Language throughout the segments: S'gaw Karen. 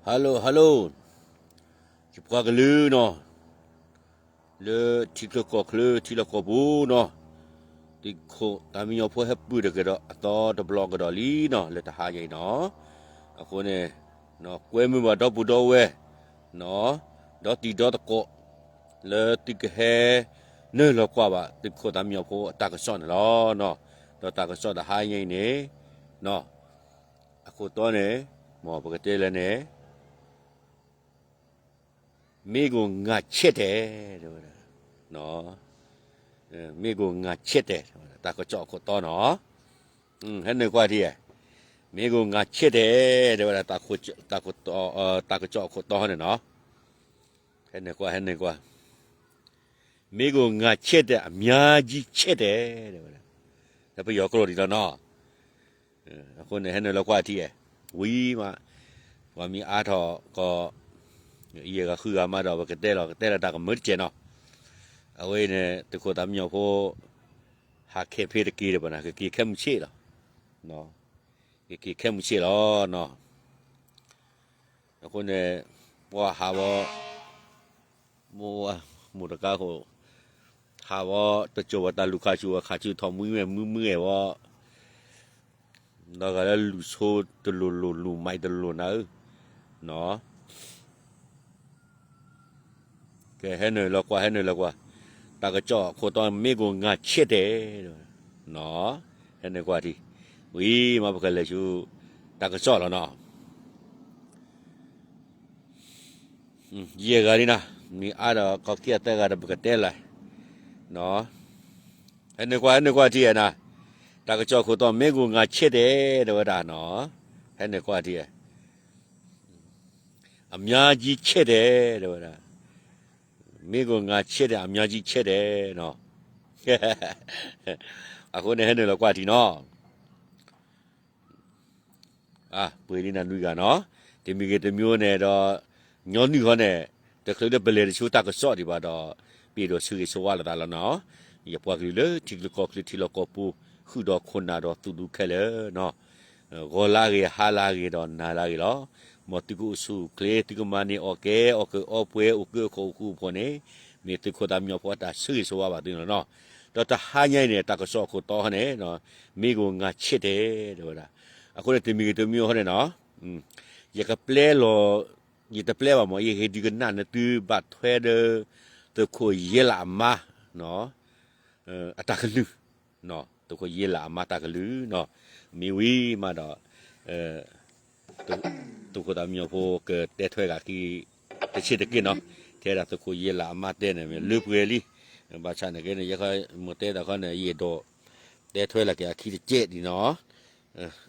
Hello hello, ယပှၤကလုာ်နီၤ, လၢထံချၢကီၢ်ချၢထံလီၢ်ကီၢ်ပူၤနီၤ, သုးခိၣ်သးမံညီဖိဟဲပုၢ်တက့ၤဒီးအသီတဘျီကဒီးလံနီၤ လၢတဟါညါအံၤနီၤ, အဃိန့ၣ် ကွဲမုာ်ဘၣ်ဒီပုၢ်ဒီဝဲၢ် ဒီတံၤဒီသကိး လၢသုကဟဲ နုာ်လီၤကွၢ်ဘၣ်သုးခိၣ်သးမံညီဖိအတၢ်ကစီၣ်န့ၣ်လီၤ. ဒီးတၢ်ကစီၣ်တဟါညါအံၤန့ၣ် အခိၣ်တီန့ၣ် မ်ပကတဲလဲၣ်န့ၣ် မ့ၢ်ကိၢ်ငါဆဲးတဲာ် တဲဝဲဒၣ်, မ့ၢ်ကိၢ်ငါဆဲးတဲာ် တၢ်ကစီၣ်အခိၣ်တီနီၤ, ဟဲနုာ်ကွၢ်ထံဧါ, မ့ၢ်ကိၢ်ငါဆဲးတဲာ် တဲဝဲဒၣ် တၢ်ကစီၣ်အခိၣ်တီန့ၣ်နီၤ, ဟဲနုာ်ကွၢ် ဟဲနုာ်ကွၢ် မ့ၢ်ကိၢ်ငါဆဲးတဲာ် အများကြီးဆဲးတဲာ် တဲဝဲဒၣ်, တပယီၤကျိာ်ဒ်လီၤနီၤ အဃိန့ၣ် ဟဲနုာ်လီၤကွၢ်ထံဧါ, ဝံၤမး ပှၤမ့ၢ်အါထီၣ်ကီး ယဲၢ်ဂၤဃုဂၤမးဒီး ပကတဲလီၤ ကတဲလီၤတၢ်ကမၢတကဲးနီၤ, အဝဲန့ၣ် သုးခိၣ်သးမံညီဖိ ဟးခဲဖဲတက့ၤဒီးဘၣ်နၤ ကက့ၤခဲမုၢ်ဆ့ၣ်လီၤ, ကက့ၤခဲမုၢ်ဆ့ၣ်လီၤနီၤ, အဃိန့ၣ် ပှၤဟးဝီ မိၢ်တကါဃိ ဟးဝီ တစိၤဝဲတၢ်လူၤခးဆူၣ်ဝဲခးဆူၣ်ထီၣ်မှံဝဲမုၢ်မုၢ်အဲၣ်ဝီ ဒီးဂၤလၢလူၤဆိတလိၤလိၤ လူၤမံတလိၤနၤဧၢ, ကဟဲနုာ်လီၤကွၢ် ဟဲနုာ်လီၤကွၢ်, တၢ်ကစီၣ်အခိၣ်တီမ့ၢ်ကိၢ်ငါဆဲးတဲာ်, ဟဲနုာ်ကွၢ်ထံ, ဝံၤမးပကလဲၤဆူ တၢ်ကစီၣ်လီၤနီၤ ယဲၢ်ဂၤလံနၤ, မ့ၢ်အါဒီးကီၢ်ခံအသၢဂၤဒီးပကတဲလၢၤ, ဟဲနုာ်ကွၢ် ဟဲနုာ်ကွၢ်ထံဧါနၤ, တၢ်ကစီၣ်ခိၣ်တီ မ့ၢ်ကိၢ်ငါဆဲးတဲာ် တဲဝဲဒၣ်နီၤ, ဟဲနုာ်ကွၢ်ထံဧါ, အများကြီးဆဲးတဲာ် တဲဝဲဒၣ်, မ့ၢ်ကိၢ်ငါဆဲးတဲာ် အများကြီးဆဲးတဲာ်နီၤ, အဃိန့ၣ် ဟဲနုာ်လီၤကွၢ်ထံနီၤ ပှ့ၤလံနၤနွံဂၤနီၤ, တမံၤဂ့ၤတမံၤဂ့ၤန့ၣ်ဒီး ညီနုၢ်ဃီန့ၣ် တချုးလၢပလဲၤတဆူတၢ်ကစီၣ်ဒံးဘၣ်ဒီး ပ့ၤဒိၣ်ဆၢဂ့ၤဆၢဝါလိာ်သးလီၤနီၤ, ယပှၤကလုာ်လၢထံချၢကီၢ်ချၢထံလီၢ်ကီၢ်ပူၤ ဃုာ်ဒီးခိၣ်နၢ်ဒီးသူၣ်ဒူခဲလၢာ်နီၤ, ဂီၤလၢအဂ့ၤ ဟါလၢအဂ့ၤဒီးနၤလၢအဂ့ၤလီၤ, မ်သုကအိၣ်ဆူၣ်အိၣ်ချ့ သုကမၤန့ၢ်အီၣ်ကဲ အီၣ်ကၢအီပှဲၤ အိၣ်ကၢအခိၣ်အိၣ်ဃူအိၣ်ဖိးန့ၣ် မ့ၢ်သုးခိၣ်သးမံညီဖိအတၢ်ဆၢဂ့ၤဆၢဝါဘၣ်သုန့ၣ်လီၤနီၤ, ဒီးတဟါညါအံၤန့ၣ် တၢ်ကစီၣ်အခိၣ်တီန့ၣ် မ့ၢ်ကိၢ်ငါဆဲးတဲာ် တဲဝဲဒၣ်, အဃိန့ၣ် တမံၤဂ့ၤတမံၤဂ့ၤဃီန့ၣ်နီၤ, ယကပျဲလီၤ ယတပျဲဘၣ်မး ယဟ့ၣ်ဒုးကနၣ်န့ၢ်သုဘၣ်ထွဲဒီး သုးခိၣ်ယ့လးအမါ အတၢ်ကလုၢ်, သုးခိၣ်ယ့လးအမါတၢ်ကလုၢ်နီၤ, မ့ၢ်ဝံၤမးဒီး သုးခိၣ်သးမံညီဖိကတဲထွဲဂၤခံ တဆံးတက့ၢ်နီၤ, ထဲဒၣ်သုးခိၣ်ယ့လးအမါတဲန့ၣ် မ့ၢ်လၢပှဲၤလံ, ဘၣ်ဆၣ်န့ၣ်က့န့ၣ် ယဲမိၢ်တဲတၢ်ခီန့ၣ် ယအဲၣ်ဒိး တဲထွဲလၢက့ၤအခံတကဲးဒံးနီၤ,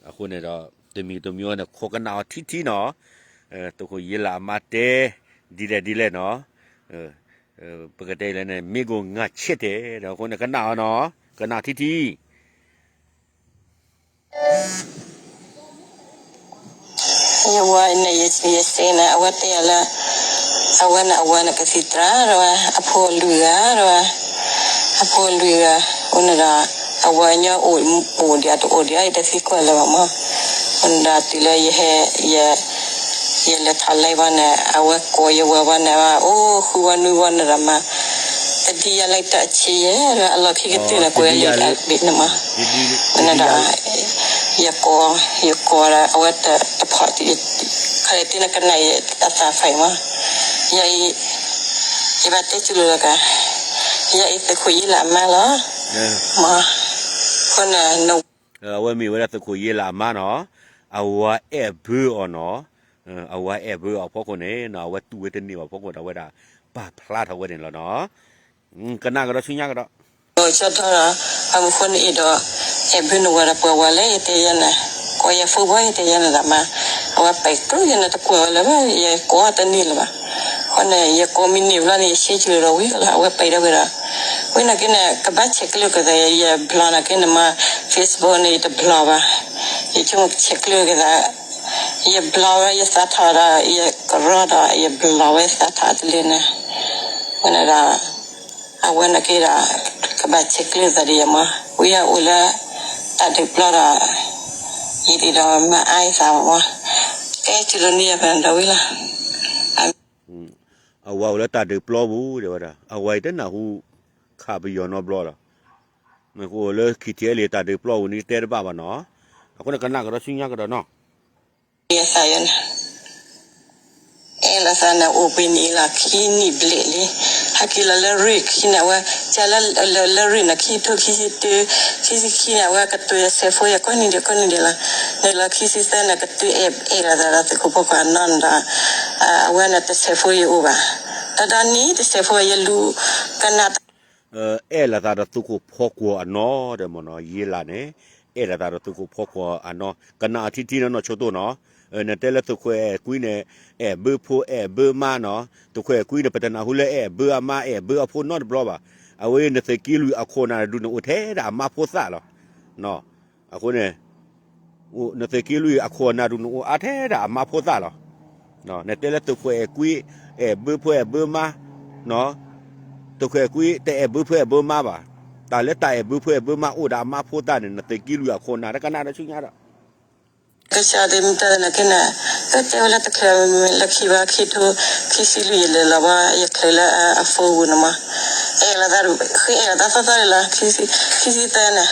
အဃိန့ၣ်ဒီး တမံၤတမံၤအံၤန့ၣ် ခိးကနၣ်အီၤထံထံနီၤ, သုးခိၣ်ယ့လးအမါတဲ ဒ်လဲၣ်ဒ်လဲၣ်နီၤ, ပကတဲလဲၣ်န့ၣ် မ့ၢ်ကိၢ်ငါဆဲးတဲာ် ဒီးအဃိန့ၣ် ကနၣ်အီၤနီၤ, ကနၣ်ထံထံ ယဝၤန့ၣ် ယစ့န့ၣ် အဝဲတဲယၤလၢ အဝဲန့ၣ် အဝၤန့ၣ်ကသံၣ်သရၣ် တဲဝဲ အဖိလွံၢ်ဂၤ တဲဝဲ အဖိလွံၢ်ဂၤ အိၣ်န့ၣ်ဒီး အဝၤညီအိၣ်ဒံးအတအိၣ်ဒံး ယတသံကွၢ်လၢၤဘၣ်မး, အိၣ်န့ၣ်ဒီးတုၤလၢယဟဲ ယလဲၤထီၣ်လဲဘၣ်န့ၣ် အဝဲကိးယဝၤဘၣ်န့ၣ် အိၣ်ဃုဝဲနွံဝဲန့ၣ်ဒီးမး တဒ်ယၤလၢတၢ်ဆံးယဲ အလီၢ်ခံကတၢၢ်န့ၣ် ကိးယၤလံတၢ်ဘ့ၣ်န့ၣ်မး, န့ၣ်ဒီး ယကိး ယကိးဒီး အဝဲတဖီၣ် ခါလၢတ့ၢ်နကနၣ်ယတၢ်သးဖးအံၤမး, ယၤအံၤ ယဘၣ်တဲကၠူလီၤကါ, ယၤအံၤသုးခိၣ်ယ့လးအမါလီၤ, မး, အဃိန့ၣ် အဝဲမ့ၢ်ဝဲဒၣ်သုးခိၣ်ယ့လးအမါနီၤ, အဝၤအဲၣ်ဘၢအီၤနီၤ, အဝၤအဲၣ်ဘၢအီၤဖီခိၣ်န့ၣ်နီၤ အဝဲတူၢ်ဝဲတန့ၢ်ဘၣ်ဖီခိၣ်ဒီး အဝဲဒၣ်ပာ်ဖျါထီၣ်ဝဲန့ၣ်လီၤနီၤ, ကနၣ်ကဒီးဆူညါကဒီး ကၠီထီၣ်ဒီး အမူခိၣ်န့ၣ်အံၤဒီး အဲၣ်ဘၢနဝၤဒီးပှၤဝၤလဲၣ် ယတဲယဲန့ၣ်, ကိးယဖိဘၣ် ယတဲယဲန့ၣ်ဒီးမး, အဝဲပဲာ်ကျိယဲန့ၣ် တကွၢ်ဝဲလၢၤဘၣ် ယကိးတန့ၢ်လၢၤဘၣ်, အဃိန့ၣ် ယကိးမ့ၢ်န့ၢ်ဘျီန့ၣ် ယဆ့ကၠူလီၤဒီးဝံၤလီၤ အဝဲပဲာ်ဒၣ်ဝဲဒီး, ဝံၤနာ်က့န့ၣ် ကဘၣ်ဆဲးကျၢက့ၤသး ယဘျီနာ်က့န့ၣ်မး Facebook န့ၣ် ယတဘျီဘၣ်, ယဆိကမိၣ်ဆဲးကျၢက့ၤသး ယဘျီဝဲ ယသးထီၣ်ဒီး ယကရီဒီး ယဘျီဝဲသးထီၣ်တလၢန့ၣ်, ဝဲန့ၣ်ဒီး အဝဲနာ်က့ဒီး ကဘၣ်ဆဲးကျၢသးဒီးယမး, ဝံၤယအိၣ်လၢ တၢ်ဒုးပျီဒီး ယဒ်ဒီးမၤအါယသးမး, ကဲ တုၤလၢန့ၣ်ယဖဲဒီးဝံၤလီၤ. အဝၤအိၣ်လၢတၢ်ဒုးပျီပူၤ တဲဝဲဒၣ်, အဝၤအံၤတနၢ်ဟူခးပယီၤနီတဘျီလီၤ. မ့ၢ်ကအိၣ်လၢ ခံထံၣ်အဲလ့ၣ် တၢ်ဒုးပျီပူၤန့ၣ် တဲတဘၣ်ဘၣ်နီၤ. အဃိန့ၣ် ကနၣ်ကဒီးဆူညါကဒီးနီၤ. ယသးယဲန့ၣ် အဲၣ်လိာ်သးန့ၣ် အိၣ်ဘှံးနံၤလီၤ ခံနံၣ်ဘျဲၣ်လံ. ဟဲက့ၤလီၤလၢရ့ၣ်ခံန့ၣ် အဝဲ ကလၢလၢရ့ၣ်န့ၣ် ခံကထိခံဆံတၢ, ခံဆံခံန့ၣ် အဝဲကတိၤယဆဲးဖိယၤကိးနံၤဒဲးကိးနံၤဒဲးလီၤ. နုာ်လီၤခံဆံသၢန့ၣ် ကတုၤအဲၣ်လိာ်သးဒီးသုးခိၣ်ဖီကွီၤအနီၢ်န့ၣ်ဒီး အဝဲန့ၣ်တဆဲးဖိယအိၣ်ဘၣ်. ဒီးဒီးနံၤတဆဲးဖိယလူၤကနၣ် အဲၣ်လိာ်သးဒီးသုးခိၣ်ဖီကွီၤအနီၢ်ဒဲးမ့ၢ်နီၤ, ယ့လးန့ၣ် အဲၣ်လိာ်သးဒီးသုးခိၣ်ဖီကွီၤအနီၢ်, ကနၣ်အီၤထံထံနီၢ်နီၢ်ဆိတိၢ်နီၤ. နတဲလၢသုးခိၣ်အဲၣ်ကွံန့ၣ် အဲၣ်ဘၢဖိအဲၣ်ဘၢမါနီၤ, သုးခိၣ်အဲၣ်ကွံန့ၣ် ပတနၢ်ဟူလၢအဲၣ်ဘၢအမါအဲၣ်ဘၢအဖိနီတဘျီဘၣ်. အဝဲနသုးက့လွံၢ်အခိၣ်နၢ်ဒုးန့ၣ်အိၣ်ထဲဒၣ်အမါဖိသၣ်လီၤ. အဃိန့ၣ် နသုးက့လွံၢ်အခိၣ်အနၢ်ဒုးန့ၣ်အိၣ်အါထဲဒၣ်အမါဖိသၣ်လီၤ. နတဲလၢသုးခိၣ်အဲၣ်ကွံ အဲၣ်ဘၢဖိအဲၣ်ဘၢမါ, သုးခိၣ်အဲၣ်ကွံ တအဲၣ်ဘၢဖိအဲၣ်ဘၢမါဘၣ်. တၢ်လၢတၢ်အဲၣ်ဘၢဖိအဲၣ်ဘၢမါအိၣ်ဒီးအမါဖိသၣ်န့ၣ် နသုးက့လွံၢ်အခိၣ်နၢ် တကနၣ်ဒီးဆူညါဒီး ကစၢ်သ့ၣ်မတၤသနာ်က့န့ၣ် ကတဲဝဲလၢတချုးလၢခံဘၣ် ခံထိခံဆံလွံၢ်ယလဲၤလီၤဘၣ် ယချုးလၢအဖိပူၤန့ၣ်မး, အဲၣ်လိာ်သး ဃ့အဲၣ်လိာ်သးသီသီန့ၣ်လီၤ. ခံဆံသၢန့ၣ်,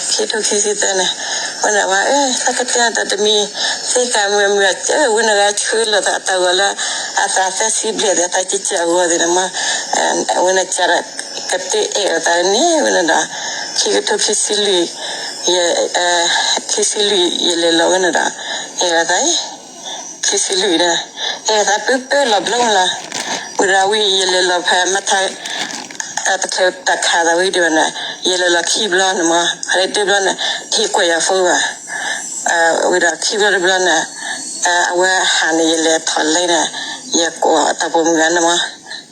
ခံထိခံဆံသၢန့ၣ်, ဝဲန့ၣ်ဝဲ သးကတဲတၢ်တမံၤ သ့ၣ်ကးမုာ်မုာ် ဝဲန့ၣ်ဂၤဆှၢလိာ်သးအတၢ်ဂီၤလၢ အသးသၢဆံဘျဲၣ်သ့ၣ် အသးကကၢ်အဂီၢ်သ့ၣ်န့ၣ်မး, ဝဲန့ၣ်ကၢ်ဒီး ကတဲအဲၣ်လိာ်သးန့ၣ် ဝဲန့ၣ်ဒီး ခံကထိခံဆံလွံၢ် ယ ခံဆံလွံၢ်ယလဲၤလီၤဝဲန့ၣ်ဒီး အဲၣ်လိာ်သး ခံဆံလွံၢ်ဒီး အဲၣ်လိာ်သးပၢပၢလီၤဘျီမးလီၤ. ဝံၤဒီးဝံၤ ယလဲၤလီၤဖဲမၤထါ တချုးတၢ်ခးသးဝံၤဒီးန့ၣ် ယလဲၤလီၤခံဘျီန့ၣ်မး ဖဲတဘျီန့ၣ် တဟ့ၣ်ကွၢ်ယၤဖိဘၣ်. ဝံၤဒီးခံဘျီတဘျီန့ၣ် အဝဲဟးန့ၣ် ယလဲၤထီၣ်လဲန့ၣ် ယကိးတၢ်ပိာ်မုၣ်ဂၤန့ၣ်မး,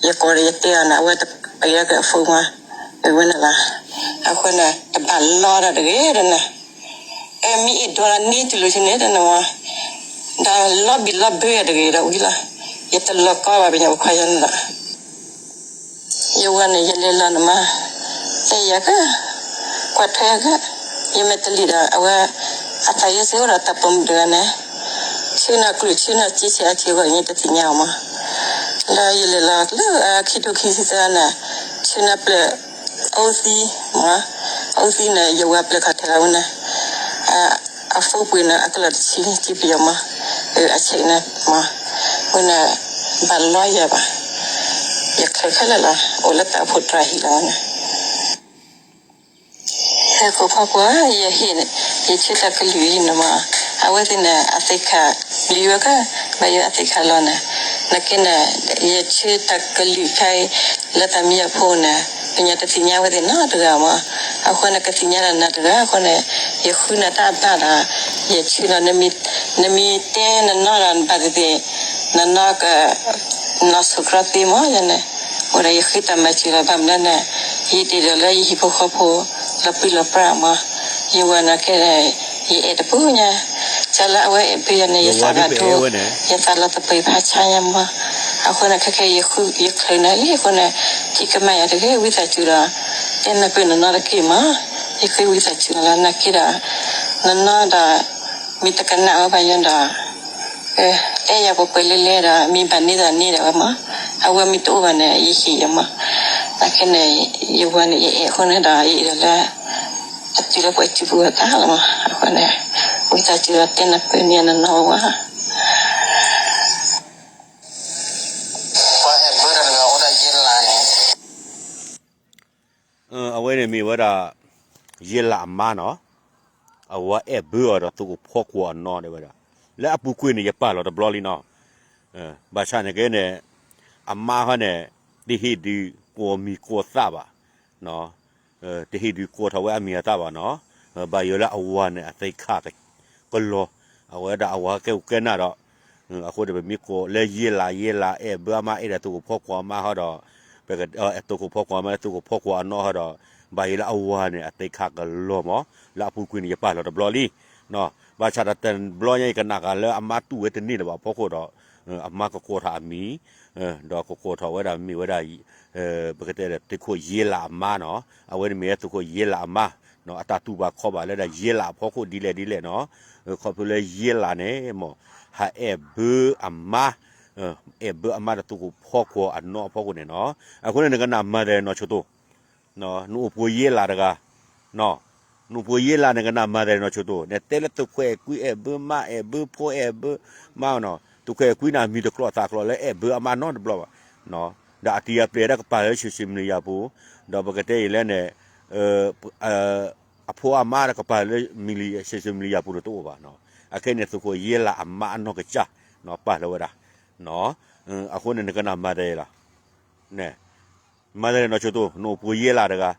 ယကိးဒီးယတဲအီၤန့ၣ် အဝဲတပာ်ယၤက့ၤအဖိမး, ဝဲန့ၣ်လီၤ. အဃိန့ၣ် တဘၣ်လီတၢ်တဂ့ၤဒီးန့ၣ် အဲၣ်မ့ၢ်အဲၣ်ဒိးလၢန့ၢ်တုၤလီၤဆ့န့ၣ်တန့ၣ်ဝဲ ဒီးလီၤဘံၣ်လီၤဘၢယၤတဂ့ၤဒီးဝံၤလီၤ. ယတလီၤကီဘၣ် ပညိၣ်ပခွါယၤန့ၣ်ဒီး ယဝၤန့ၣ် ယလဲၤလီၤန့ၣ်မး အဲၣ်ယၤက ကွၢ်ထွဲက ယမဲာ်တလံၣ်ဒီး အဝဲ အသးယဲစ့ၢ်အိၣ်ဒီးတၢ်ပိာ်မုၣ်တဂၤန့ၣ် ဆ့ၣ်နီၤကျူၣ်ဆ့ၣ်နီၤက့ဆ့အါဆ့အဂီၢ် ယတသ့ၣ်ညါအီၤမး. လၢယလဲၤလီၤလၢခံထိခံဆံသၢန့ၣ် ဆ့ၣ်နီၤပျဲၢ် အိၣ်သံမး, အိၣ်သံန့ၣ် ယဝၤပျဲၢ်ခီၣ်ထံးလီၤဝဲန့ၣ် အဖိပှ့ၤန့ၣ် အကလီၢ်တဆံ တပယီၤမး, အဆ့ၣ်န့ၣ်မး, ဝဲန့ၣ် ဘၣ်လီယၤဘၣ်, ယချုးခဲလၢာ်လီၤ, အိၣ်လၢတၢ်အိၣ်ဖှိၣ်တြၢ်ဟံၣ်လီၤဝဲန့ၣ် သုးခိၣ်ဖီကွီၤ ယဟ့ၣ် ယဆၢတၢ်ကလုၢ်အံၤန့ၣ်မး, အဝဲသ့ၣ်န့ၣ် အသ့ၣ်ခါလံဝဲက ဘၣ်ယိၣ်အသ့ၣ်ခါလီၤန့ၣ်, နာ်က့န့ၣ် ယဆၢတၢ်ကလုၢ်ခဲအံၤ လၢတၢ်မံအဖိန့ၣ် ပညိၣ်တသ့ၣ်ညါဝဲသ့ၣ်နီတဂၤမး, အဃိန့ၣ် ကသ့ၣ်ညါဒီးနၤတဂၤအဃိန့ၣ် ယဃုနၤတၢ်အဘၣ်ဒီး ယဆၢဒီး နမ့ၢ်တဲနနီၢ်ဒီးနဘၣ်သ့ၣ်သ့ၣ် နနီၢ်က နီၢ်ဆိၣ်ကြီသ့မးယၤန့ၣ်, အိၣ်ဒီးယဃ့တၢ်မၤစၢၤလီၤဘၣ်မနုၤလဲၣ်န့ၣ်, ယတ့ၢ်ဒီးလၢယဟံၣ်ဖိဃီဖိ လီၤပှံၢ်လီၤပြါမး, ယဝၤန့ၣ်ကဲ ယအဲၣ်တပူၤညါ, ကလၢအဝဲအဲၣ်ဘၢယၤန့ၣ် ယသးဘၣ်ဒိ, ယသးလီၤသပှၢ်ဖးဆါညါမး, အဃိန့ၣ် ခဲခဲယချုးန့ၣ်လံအဃိန့ၣ် ထံၣ်ကမၣ်ယၤတဂ့ၤ ဝံသးစူၤဒီး တဲနၢ်ပၢၢ်နနီၢ်တက့ၢ်မး, ယဃ့ဝံသးစူၤလီၤနာ်က့ဒီး နနီၢ်ဒီး မ့ၢ်တကနၣ်ဝဲဘၣ်ယွၤဒီး အဲၣ်ယၤပှဲၤပှဲၤလဲၣ်လဲၣ်ဒီး မ့ၢ်ဘၣ်န့ၢ်သးန့ၣ်ဒီးဝဲမး, အဝဲမ့ၢ်တအိၣ်ဘၣ်န့ၣ် ယဟ့ၣ်ယမး, နာ်က့န့ၣ် ယဝၤန့ၣ် ယအဲၣ်အဃိန့ၣ်ဒီး ယအဲၣ်ဒိးလၢ အတုၤလၢပှဲၤစုပူၤအသးလီၤမး, အဃိန့ၣ် ဝံသးစူၤဒီးတဲနၢ်ပၢၢ်န့ၢ်နနီၢ်ဝဲ ပှၤအဲၣ်ဘၢတဂၤအိၣ်ဒၣ်ယ့လးန့ၣ် အဝဲန့ၣ်မ့ၢ်ဝဲဒၣ် ယ့လးအမါနီၤ, အဝဲအဲၣ်ဘၢအီၤဒီးသုးခိၣ်ဖီကွီၤအနီၢ်ဒဲးဝဲဒၣ်, လၢအပူၤကွံာ်န့ၣ် ယပာ်လီၤတဘျီလံနီၤ, ဘၣ်ဆၣ်န့ၣ်ကဲန့ၣ် အမါဟီန့ၣ် တဟ့ၣ်ဒုးကိးမံၤကိးသၣ်ဘၣ် တဟ့ၣ်ဒုးကိးထီၣ်ဝဲအမံၤအသၣ်ဘၣ်နီၤ, ဘၣ်ယိၣ်လၢအဝၤန့ၣ် အသ့ၣ်ခါကလီၤ, အဝဲဒၣ်အဝၤကဲကဲနၢ်ဒီး အဃိဒီးပမ့ၢ်ကိးလၢယ့လး ယ့လးအဲၣ်ဘၢအမါ အဲၣ်ဒိးသုးခိၣ်ဖီကွီၤအမါဟီဒီး သုးခိၣ်ဖီကွီၤအမါ သုးခိၣ်ဖီကွီၤအနီၢ်ဟီဒီး ဘၣ်ယိၣ်လၢအဝၤန့ၣ် အသ့ၣ်ခါကလီၤမး, လၢအပူၤကွံာ်န့ၣ် ယပာ်လီၤတဘျီလံ ဘၣ်ဆၣ်ဒီးတဘျီညါ ယကနၣ်ဃာ်လၢအမါတူၢ်ဝဲတန့ၢ်လၢၤဘၣ်အဖီခိၣ်ဒီး အမါကကိးထီၣ်အမံၤ ဒီးကကိးထီၣ်ဝဲဒၣ်မ့ၢ်ဝဲဒၣ် ပကတဲဒီးသုးခိၣ်ယ့လးအမါနီၤ, အဝဲန့ၣ်မ့ၢ်ဝဲသုးခိၣ်ယ့လးအမါ, အတၢ်တူၢ်ဘၣ်ခီဘၣ်လၢဒၣ်ယ့လးအဖီခိၣ်ဒ်လဲၣ်ဒ်လဲၣ်နီၤ, ခီဖျိလၢယ့လးန့ၣ်မး ဟးအဲၣ်ဘၢအမါ, အဲၣ်ဘၢအမါဒီးသုးခိၣ်ဖီကွီၤအနီၢ်အဖီခိၣ်န့ၣ်နီၤ. အဃိန့ၣ် နကနၣ်မၤတၢ်နီၢ်ဆိၣ်တိၣ်, နအိၣ်ပှိၤယ့လးတဂၤ, နအိၣ်ပှိၤယ့လး နကနၣ်မၤတၢ်နီၢ်ဆိၣ်တိၣ်, နတဲလၢသုးခွဲးအဲၣ်ကွံအဲၣ်ဘၢမါ အဲၣ်ဘၢဖိ အဲၣ်ဘၢမါနီၤ, သုးခွဲးအဲၣ်ကွံန့ၣ် မံၤတကျိးသးကျိးလၢအဲၣ်ဘၢအမါနီတဘျီဘၣ်. ဒီးအတံၤအပျဲၢ်တၢ်ကပာ်လၢ social media ပူၤ, ဒီးပကတဲအံၤလဲၣ်န့ၣ် အဖိအမါတၢ်ကပာ်လၢ social media ပူၤန့ၣ်တအိၣ်ဘၣ်နီၤ. အခဲအံၤန့ၣ် သုးခိၣ်ယ့လးအမါအနီၢ်ကစၢ် ပာ်လၢဝဲဒၣ်. အဃိန့ၣ် နကနၣ်မၤတၢ်အံၤလီၤ. မၤတၢ်နီၢ်ဆိၣ်တိၣ် နအိၣ်ပှိၤယ့လးတဂၤ,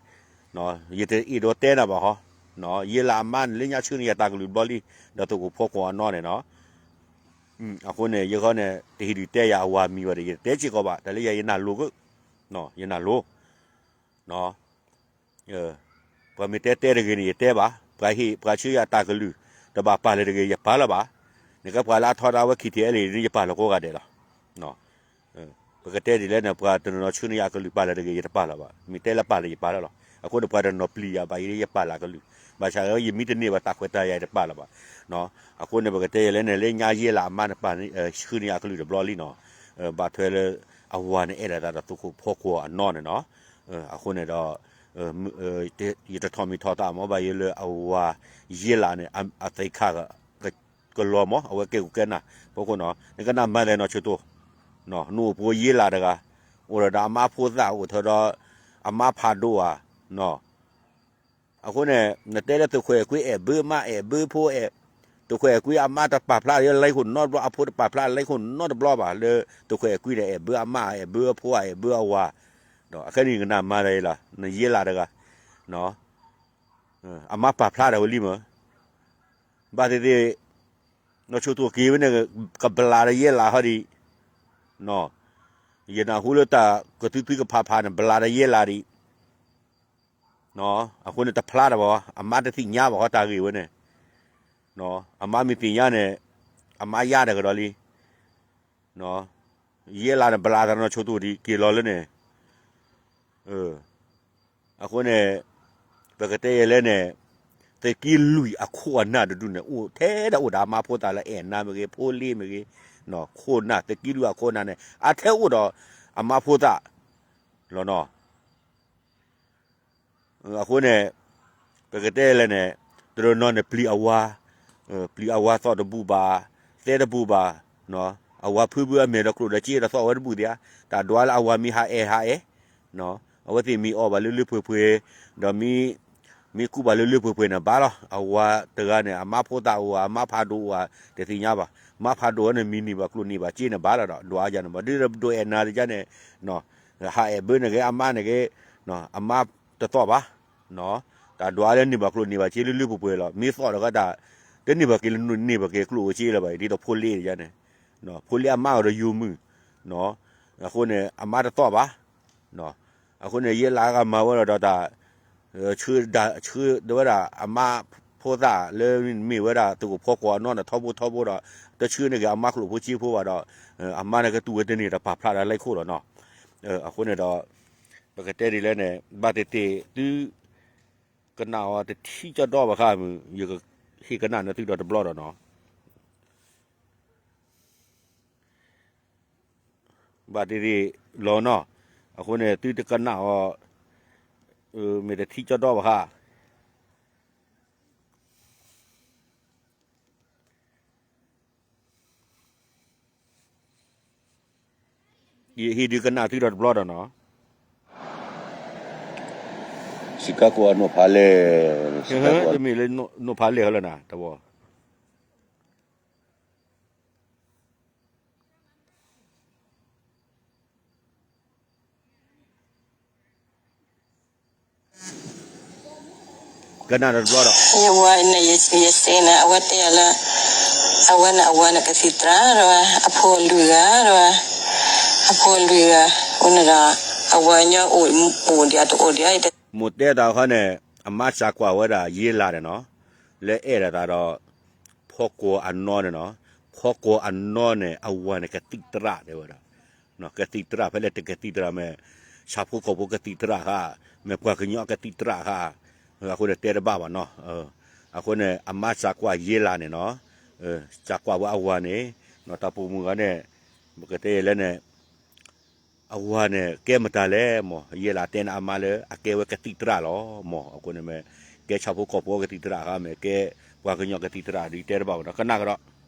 ယတအဲၣ်ဒိးတဲနၤဘၣ်ဟီ, ယ့လးအမါန့ၣ် လၢညါဆှၢန့ၢ်ယၤတၢ်ကလုၢ်တဘျီလံ, ဒီးသုးခိၣ်ဖီကွီၤအနီၢ်န့ၣ်နီၤ. အဃိန့ၣ် ယဂီၢ်န့ၣ် တဟ့ၣ်ဒုးတဲယၤအဝၤမံၤဘၣ်ဒီး ယတတဲစ့ၢ်ကီးဘၣ်, တၢ်လၢယၤယနၢ်လိၤက, ယနၢ်လိၤ ပှၤမ့ၢ်တဲတဲတဂ့ၤန့ၣ် ယတဲဘၣ်, ပှၤဟ့ၣ်ပှၤဆှၢယၤတၢ်ကလုၢ် တဘၣ်ပာ်လၢၤတဂ့ၤ ယပာ်လၢၤဘၣ်. နကဲပှၤလၢအထီဒါဝဲ ခံထံအဲလ့ၣ်န့ၣ် ယပာ်လၢၤကိးဂၤဒဲးလီၤ. ပကတဲဒ်လဲၣ်န့ၣ် ပှၤတနီၤနီၤဆှၢန့ၢ်ယၤကလုၢ်ပာ်လၢၤတဂ့ၤ ယတပာ်လၢၤဘၣ်. မ့ၢ်တဲလၢပာ်လၢၤယပာ်လၢၤလီၤ. အဃိန့ၣ် ပှၤတနီၤပျံၤယၤဘၣ်အံၤ ယပာ်လၢၤအကလုၢ်, ဘၣ်ဆၣ်ယမ့ၢ်တန့ၢ်ဘၣ်တၢ်ခွဲးတၢ်ယာ် ယတပာ်လၢၤဘၣ်. အဃိန့ၣ် ပကတဲယဲလဲၣ်န့ၣ် လၢညါယ့လးအမါန့ၣ် ပာ်ဆှၢန့ၢ်ယၤကလုၢ်တဘျီလံနီၤ. ဘၣ်ထွဲလၢ အဝၤန့ၣ်အဲၣ်ဒိးသးဒီးသုးခိၣ်ဖီကွီၤအနီၢ်န့ၣ်နီၤ. အဃိန့ၣ်ဒီး ယတထီၣ်မံၤထီၣ်သးမ့ၢ် ဘၣ်ယိၣ်လၢအဝၤယ့လးန့ၣ် အသ့ၣ်ခါ ကလီၤမ့ၢ် အဝဲကဲကကဲနၤ ဖီခိၣ်နီၤ. နကနၣ်မၤတၢ်နီၢ်ဆိၣ်တိၣ်, နအိၣ်ပှိၤယ့လးတဂၤ, အိၣ်ဒီးအမါဖိသၣ် အိၣ်ထီၣ်ဒီး အမါဖးဒိၣ်ဧါ, အဃိန့ၣ် နတဲလၢသုးခွဲးအဲၣ်ကွံအဲၣ်ဘၢမါ အဲၣ်ဘၢဖိ အဲၣ်, သုးခွဲးအဲၣ်ကွံအမါတပာ်ဖျါလၢလံခိၣ်နီတဘျီ အဖိတပာ်ဖျါလံခိၣ်နီတဘျီဘၣ် လၢသုးခွဲးအဲၣ်ကွံန့ၣ် အဲၣ်ဘၢအမါ အဲၣ်ဘၢအဖိ အဲၣ်ဘၢအဝၤ, ဒီးအခဲန့ၣ် နကနၣ်မၤတၢ်အံၤလီၤ. နယ့လးတဂၤ အမါပာ်ဖျါတၢ်ဝဲလံမ့ၢ် ဘၣ်သ့ၣ်သ့ၣ် နီၢ်ဆိၣ်တိၣ်က့ၤဝဲန့ၣ် ကဘျးဒီးယဲလးဟီဒံး, ယနၢ်ဟူလၢတၢ်ကသုသုကဖးဖးန့ၣ် ဘျးဒီးယဲလးဒံး, အဃိန့ၣ် တဖျါတၢ်ဘၣ်, အမါတသ့ၣ်ညါဘၣ်ဃီတၢ်ဂ့ၢ်ဝဲန့ၣ်, အမါမ့ၢ်သ့ၣ်ညါန့ၣ် အမါယါတကဒီးလံ, ယဲလးန့ၣ် ဘျးတၢ်နီၢ်ဆိၣ်တိၣ်ဒံးက့ၤလီၤလၢန့ၣ် အဃိန့ၣ် ပကတဲယဲလဲၣ်န့ၣ် သုးက့လွံၢ်အခိၣ်အနၢ်တဒူၣ်န့ၣ် အိၣ်ထဲဒၣ်အိၣ်ဒီးအမါဖိသၣ်လၢအဲၣ်နါမ့ၢ်ဂ့ၤ ဖိလ့မ့ၢ်ဂ့ၤ, ခိၣ်နၢ် သုးက့လွံၢ်အခိၣ်အနၢ်န့ၣ် အထဲအိၣ်ဒီးအမါဖိသၣ်လီၤနီၤ. အဃိန့ၣ် ပကတဲလဲၣ်န့ၣ် တနီၤနီၤန့ၣ် ပျံၤအဝၤ, ပျံၤအဝၤသီၣ်တဘူၣ်ဘၣ်, သဲတဘူၣ်ဘၣ်, အဝၤဖုဘုအမဲာ်ဒီးကျိၣ်ဒီးစ့ဒီးသီၣ်ဝဲတဘူၣ်သ့ဧါ, တၢ်ဒွးလၢအဝၤမ့ၢ်ဟးအဲၣ်ဟးအဲၣ်, အဝဲသ့ၣ်မ့ၢ်အီၣ်ဘၣ်လၢလၢပှဲၤပှဲၤ, ဒီးမ့ၢ်ကူၣ်ဘၣ်လၢလၢပှဲၤပှဲၤန့ၣ်ဘၣ်လီၤ. အဝၤတဂၤန့ၣ် အမါဖိသၣ်အိၣ်ဧါ အမါဖးဒိၣ်အိၣ်ဧါ တသ့ၣ်ညါဘၣ်. မါဖးဒိၣ်ဝဲန့ၣ် မ့ၢ်န့ၢ်ဘၣ်ကျိၣ်န့ၢ်ဘၣ်စ့န့ၣ်ဘၣ်လီၤဒီး ဒွးယၤန့ၣ်ဘၣ် ဒ်ဒိးအဲၣ်နၤတယါန့ၣ် ဟးအဲၣ်ဘၢန့ၣ်ဂ့ၤ အမါန့ၣ်ဂ့ၤ, အမါတသီၣ်ဘၣ် တၢ်ဒွးလၢန့ၢ်ဘၣ်ကျိၣ်န့ၢ်ဘၣ်စ့လၢလၢပှဲၤပှဲၤလီၤ. မ့ၢ်သီၣ်ဒီးကတၢၢ် တန့ၢ်ဘၣ်က့ၤလၢန့ၢ်ဘၣ်က့ၤကျိၣ်အိၣ်စ့လၢၤဘၣ် ဒ်သိးဖိလ့တယါန့ၣ်, ဖိလ့အမါအိၣ်ဒီးယိၤမုၢ်, အဃိန့ၣ် အမါတသီၣ်ဘၣ်. အဃိန့ၣ် ယဲလးဂၤမၤဝဲဒီးတၢ် ဆှၢဒၣ်ဆှၢဒၣ်ဝဲဒၣ် အမါဖိသၣ်လၢမ့ၢ်ဝဲဒၣ်သုးခိၣ်ဖီကွီၤအနီၢ်န့ၣ် ထီဘိထီဘိဒီး တဆှၢန့ၢ်က့ၤအမါကျိၣ်ဖိစ့ဖိဘၣ်ဒီး အမါန့ၣ်ကတူၢ်ဝဲတန့ၢ်တၢ်ပာ်ဖျါဒၣ်လၢခိၣ်လီၤနီၤ. အဃိန့ၣ်ဒီး ပကတဲဒ်လဲၣ်န့ၣ် ဘၣ်သ့ၣ်သ့ၣ်သု ကနၣ်အီၤတထံၣ်ကၠီဒီဘၣ်ဃးမုၢ် ယကဟ့ၣ်ကနၣ်နသုဒီးတဘျီဒီးနီၤ. ဘၣ်သ့ၣ်သ့ၣ်လီၤနီၤ. အဃိန့ၣ် သုတကနၣ်အီၤ မ့ၢ်တထံၣ်ကၠီဒီဘၣ်ဃး ယဟ့ၣ်ဒုးကနၣ်သုဒီးတဘျီဒီးနီၤ. စံးကါကိးအနိၣ်ဖးလဲၢ်, တမ့ၢ်လၢနိၣ်ဖးလဲၢ်ဟီလၢနၤ တဝီ ကနၣ်တဘျီဒီး ယဝၤန့ၣ် ယစ့န့ၣ် အဝဲတဲယၤလၢ အဝဲန့ၣ် အဝၤန့ၣ်ကသံၣ်သရၣ်ဒီး အဖိလွံၢ်ဂၤဒီး အဖိလွံၢ်ဂၤ အဃိန့ၣ်ဒီး အဝၤညီအိၣ်ဒံးတအိၣ်ဒံး မိၢ်တဲတၢ်ခီန့ၣ် အမါစၢ်ကွၢ်ဝဲဒၣ်ယ့လးန့ၣ်နီၤ လၢအဲၣ်ဒိးသးဒီး ဖီကွီၤအနီၢ်န့ၣ်နီၤ ဖီကွီၤအနီၢ်န့ၣ် အဝၤန့ၣ်ကသံၣ်သရၣ်တဲဝဲဒၣ် ကသံၣ်သရၣ် ဖဲလဲၣ်တကသံၣ်သရၣ်မ့ၢ် ဆၣ်ဖိကီၢ်ဖိကသံၣ်သရၣ်ဃါ မ့ၢ်ပှၤကညီကသံၣ်သရၣ်ဃါ အဃိန့ၣ်တဲတဘၣ်ဘၣ်နီၤ. အဃိန့ၣ် အမါစၢ်ကွၢ်ယ့လးန့ၣ်နီၤ စၢ်ကွၢ်ဝဲအဝၤန့ၣ် တၢ်ပိာ်မုၣ်ဂၤန့ၣ် ပကတဲယဲလဲၣ်န့ၣ် အဝၤန့ၣ် ကဲမတၤလဲၣ်မၢ်, ယဲလၢအတဲန့ၣ်အမါလၢ အကဲဝဲကသံၣ်သရၣ်လီၤမၢ်. အဃိန့ၣ်မ့ၢ် ကဲဆၣ်ဖိကီၢ်ဖိကသံၣ်သရၣ်ဧါ, မ့ၢ်ကဲပှၤကညီကသံၣ်သရၣ်ဒီး ယတဲတဘၣ်ဘၣ်နီၤ, ကနၣ်က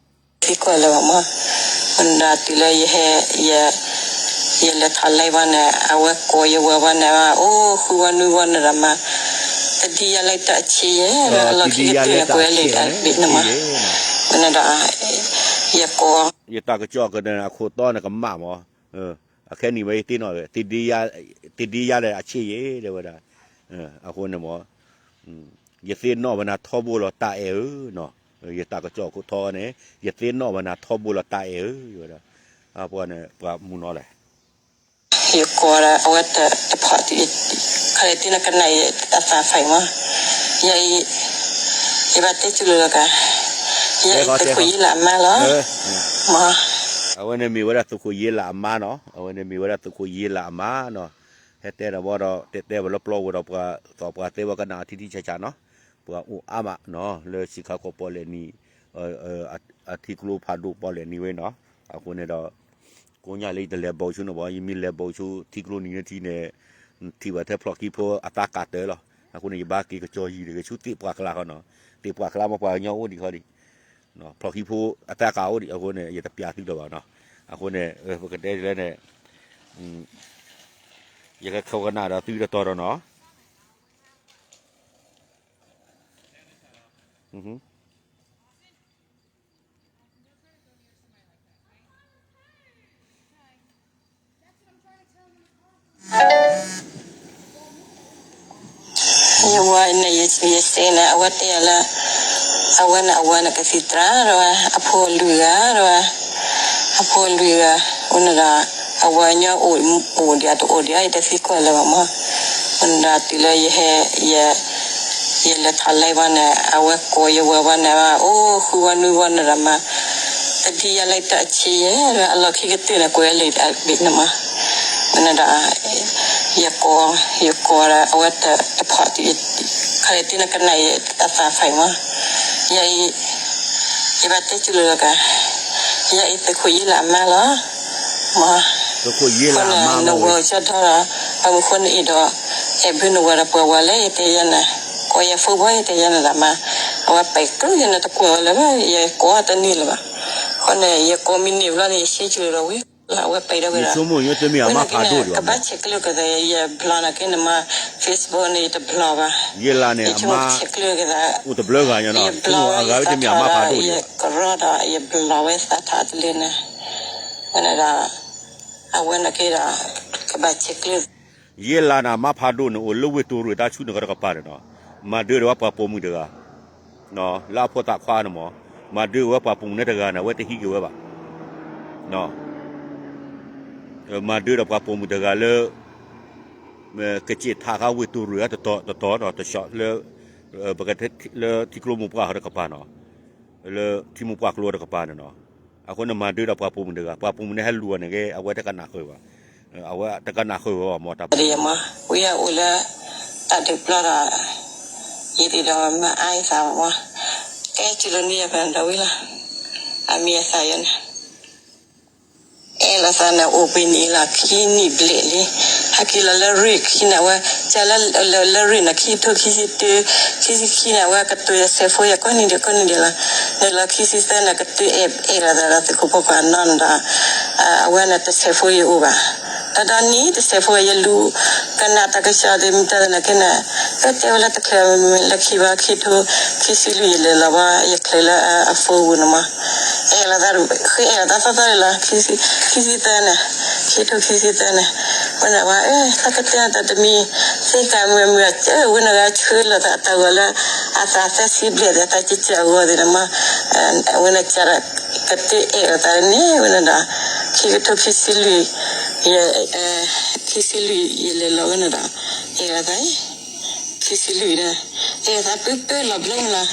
ဒီး သံကွၢ်လၢၤဘၣ်မၢ်, မနုၤဒၣ်တုၤလၢယဟဲ ယ ယလဲၤထီၣ်လဲဘၣ်န့ၣ် အဝဲကိးယဝၤဘၣ်န့ၣ် အိၣ်ဃုဝဲနွံဝဲန့ၣ်ဒီးမး, တဒ်ယၤလၢတၢ်ဆံးယဲ, အလီၢ်ခံကတၢၢ်န့ၣ် ကွဲးလံာ်တၢ်ဘ့ၣ်န့ၣ်မး, မနုၤဒီး ယကိး ယတၢ်ကစီၣ်ကန့ၣ် အခိၣ်တီန့ၣ်ကမၣ်မၢ်, အခဲနံၣ်ဝဲယသ့ၣ်နီၣ်ဝဲ တဒ်ယၤလၢအဆံးယဲ တဲဝဲဒၣ်, အဃိန့ၣ်မၢ် ယသ့ၣ်နီၣ်ဝဲနၤထီဘိလီၤတၢ်အဲၣ်ဧၢနီၤ, ယတၢ်ကစီၣ်ခိၣ်ထီန့ၣ် ယသ့ၣ်နီၣ်ဝဲနၤထီဘိလီၤတၢ်အဲၣ်ဧၢ တဲဝဲဒၣ်, ပှၤန့ၣ် ပှၤမုၢ်နီၤလဲၣ် ယကိးဒီးအဝဲတဖီၣ် ခါလၢတ့နကနၣ်အံၤအသးဖးမၢ်, ယအံၤ ယဘၣ်တဲစၢၤလီၤကါ, ယအံၤသုးခိၣ်ယ့လးအမါလီၤ, မၢ် အဝဲန့ၣ်မ့ၢ်ဝဲဒၣ်သုးခိၣ်ယ့လးအမါနီၤ, အဝဲန့ၣ်မ့ၢ်ဝဲဒၣ်သုးခိၣ်ယ့လးအမါနီၤ, ဟဲတဲဒီးဘၣ်ဒီး တဲတဲဝဲလၢပျီဝဲဒီးပှၤသီၣ်ပှၤသဲဝဲကနၣ်အထံထံဆးဆးနီၤ, ပှၤအိၣ်အါမးနီၤ လၢစံးခါခီပီၣ်လဲၣ်နံၤ အထံကျိဖးဒိၣ်ပီၣ်လဲၣ်နံၤဝဲနီၤ, အဃိန့ၣ်ဒီး ကိးညါလၢယတလဲၤဘီဆူန့ၣ်ဘၣ်, ယမ့ၢ်လဲၤဘီဆူထံကျိနံၤန့ၣ်ထံန့ၣ် ထံၣ်ဘၣ်ထဲဖျီၣ်ခံဖိအသးကးတၢၢ်လီၤ, အဃိန့ၣ် ယဘၣ်က့ၤကစီၤယံၤတဂ့ၤဆူသ့ၣ်ပှၢ်ကျါဃီနီၤ, သ့ၣ်ပှၢ်ကျါမ့ၢ်ပှၤကညီအိၣ်ဒံးဃီဒံး, ဖျီၣ်ခံဖိအသးကးအိၣ်ဒံး အဃိန့ၣ် ယတပျးသုဒီးဘၣ်နီၤ, အဃိန့ၣ် ပကတဲလဲၣ်န့ၣ် ယကခိးကနၣ်ဒီးသုတတီၤဒီးနီၤ ယဝၤန့ၣ် ယစ့န့ၣ် အဝဲတဲယၤလၢ အဝဲန့ၣ် အဝၤန့ၣ်ကသံၣ်သရၣ်ဒီးဝဲ အဖိအလွံၢ်ဂၤဒီးဝဲ အဖိအလွံၢ်ဂၤ အဃိန့ၣ်ဒီး အဝၤညီအိၣ်ဒံးတအိၣ်ဒံး ယတသံကွၢ်လၢၤဘၣ်မၢ်, မနုၤဒီးတုၤလၢယဟဲ ယ ယလဲၤထီၣ်လဲဘၣ်န့ၣ် အဝဲကိးယဝၤဘၣ်န့ၣ် အိၣ်ဃုဝဲနွံဝဲန့ၣ်ဒီးမး, တဒ်ယၤလၢတၢ်ဆံးယဲ အလီၢ်ခံကတၢၢ်န့ၣ် ကွဲးလံာ်တၢ်ဘ့ၣ်န့ၣ်မး, မနုၤဒီး ယကိး ယကိးဒီးအဝဲတဖီၣ် ခါလၢတ့နကနၣ်အံၤအသးဖးမၢ်, ယအံၤ ယဘၣ်တဲစၢၤလီၤကါ, ယအံၤသုးခိၣ်ယ့လးအမါလီၤ, မၢ်, အဃိန့ၣ် နဝၤကၢ်ထီၣ်ဒီး ပှၤမုၢ်ဃိနအံၤဒီး အဲၣ်ဘၢနဝၤဒီးပှၤဝၤလၢယတဲယဲန့ၣ်, ကိးယဖိဘီယတဲယဲန့ၣ်ဒီးမး, အဝဲပဲာ်ကျိယဲန့ၣ်တကွၢ်ဝဲလၢၤဘၣ် ယကိးတန့ၢ်လၢၤဘၣ်, အဃိန့ၣ် ယကိးမံၤန့ၢ်ဘျီန့ၣ် ယရှဲစၢၤဒီးဝံၤ အဝဲပဲာ်ဒီးဝဲဒၣ်, ဝဲန့ၣ်က့န့ၣ် ကဘၣ်ဆဲးကျၢက့ၤသး ယဘျီန့ၣ်က့န့ၣ်မး Facebook န့ၣ် ယတဘျီဘၣ်, ယဆိကမိၣ်ဆဲးကျၢက့ၤသး, ယဘျီဝဲယသးထီၣ်ဒီး ယကရီဒီး ယဘျီဝဲသးထီၣ်တလၢန့ၣ်, ဝဲန့ၣ်ဒီး အဝဲန့ၣ်က့ဒီး ကဘၣ်ဆဲးကျၢ ယ့လးန့ၣ် အမါဖးဒိၣ်န့ၣ် အိၣ်လၢဝ့ၢ်တိၢ်ရ့ၣ်တၢ်ဆူၣ်န့ၣ်ကဒီးတကပၤန့ၣ်နီၤ, မၤဒၢဒီးဝဲပှၤပိာ်မုၣ်တဂၤ လၢအဖိသၣ်ခွါန့ၣ်မး, မၤဒၢဝဲပှၤပိာ်မုၣ်န့ၣ်တဂၤန့ၣ် အဝဲတဟံးက့ၤဝဲဘၣ်, မၤဒၢဒီးပှၤပိာ်မုၣ်တဂၤလၢ ကစ့းထးဃာ်ဝ့ၢ်တိၢ်ရ့ၣ်တတီၤတတီၤနီၤ တဆီးလၢ လၢထံကျိမိၢ်ပှၢ်ဃီတကပၤနီၤ, လၢထံမိၢ်ပှၢ်ကျိတကပၤန့ၣ်နီၤ, အဃိန့ၣ်မၤဒၢဒီးပှၤပိာ်မုၣ်တဂၤ ပှၤပိာ်မုၣ်န့ၣ်ဟဲလူၤအီၤန့ၣ်က့ အဝဲတကနၣ်ဃုာ်ဘၣ်, အဝဲတကနၣ်ဃုာ်ဝဲဘၣ်မၢ်တၢ်ပှၤ ဝံၤအအိၣ်လၢ တၢ်ဒုးပျီဒီး ယဒ်ဒီးမၤအါယသးမၢ်, ကဲစံးလိာ်န့ၢ်ယၤဖဲန့ၣ်ဒီးဝံၤလီၤ, အမံၤအသးယဲန့ၣ် အဲၣ်လိာ်သးန့ၣ် အိၣ်ဘှံးနံၤလီၤ ခံနံၣ်ဘျဲၣ်လံ, ဟဲက့ၤလီၤလၢရ့ၣ်ခံန့ၣ် အဝဲ ကလၢလၢရ့ၣ်န့ၣ် ခံကထိခံဆံတၢ ခံဆံခံန့ၣ် အဝဲကတိၤယဆဲးဖိယၤကိးနံၤဒဲးကိးနံၤဒဲးလီၤ, နလီၤခံဆံသၢန့ၣ် ကတုၤအဲၣ်လိာ်သးဒီးသုးခိၣ်ဖိခွါနီၢ်န့ၣ်ဒီး အဝဲန့ၣ်တဆဲးဖိယအိၣ်ဘၣ်, ဒီးဒီနံၤတဆဲးဖိယလူၤ ကနၣ်တၢ်ကစီၣ်ဒီး မ့ၢ်တၢ်သနာ်က့န့ၣ် ကတဲဝဲလၢတချုးမ့ၢ်လၢခံဘၣ် ခံကထိခံဆံလွံၢ်ယလဲၤလီၤဘၣ် ယချုးလၢအဖိပူၤန့ၣ်မး, အဲၣ်လိာ်သး ဃ့အဲၣ်လိာ်သးသီသီန့ၣ်လီၤ, ခံဆံသၢန့ၣ် ခံကထိခံဆံသၢန့ၣ်, ဝဲန့ၣ်ဝဲ သးကတဲတၢ်တမံၤ သ့ကၤမုာ်မုာ်အစၢၤ ဝဲန့ၣ်ဂၤဆှၢလိာ်သးတၢ်ဂီၤလၢ အသးသၢဆံဘျဲၣ်သ့ၣ် အသးကစၢ်အဂီၢ်သ့ၣ်န့ၣ်မး, ဝဲန့ၣ်ကဒီး ကတၢၢ်အဲၣ်လိာ်သးန့ၣ် ဝဲန့ၣ်ဒီး ခံကထိခံဆံလွံၢ် ယ ခံဆံလွံၢ်ယလဲၤလီၤဝဲန့ၣ်ဒီး အဲၣ်လိာ်သး ခံဆံလွံၢ်ဒီး အဲၣ်လိာ်သးပၢပၢလီၤဘျီန့ၣ်